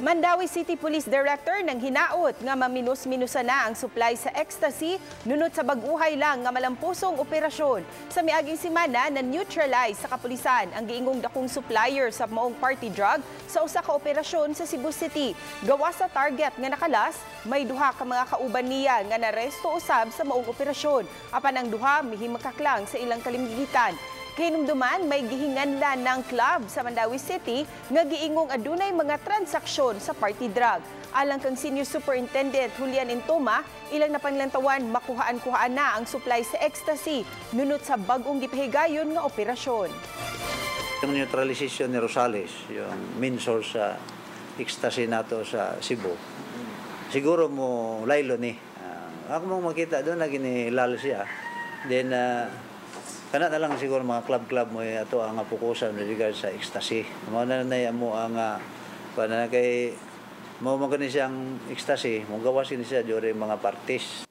Mandaue City Police Director nanghinaot nga maminus-minusa na ang supply sa ecstasy nunot sa bag-uhay lang nga malampusong operasyon. Sa miaging semana, na-neutralize sa kapulisan ang giingong dakong supplier sa maong party drug sa usa ka operasyon sa Cebu City. Gawas sa target nga nakalas, may duha ka mga kauban niya nga naresto usab sa maong operasyon. Apan ang duha mihimakak lang sa ilang kalimgitan. Kahinumduman, may gihinganlan ng club sa Mandaue City nga giingong adunay mga transaksyon sa party drug. Alang kang Senior Superintendent Julian Intoma, ilang napanglantawan makuhaan-kuhaan na ang supply sa ecstasy nunot sa bag-ong gipahigayon nga operasyon. Yung neutralization ni Rosales, yung main source sa ecstasy nato sa Cebu, siguro mo laylo ni. Ako mong makita doon na ginilalo siya. Then, kana na lang siguro mga club-club mo ato ang fokusan with regard sa ecstasy. Mao na na mo ang na kay mo man gani siyang ecstasy, mo gawas ni siya during mga parties.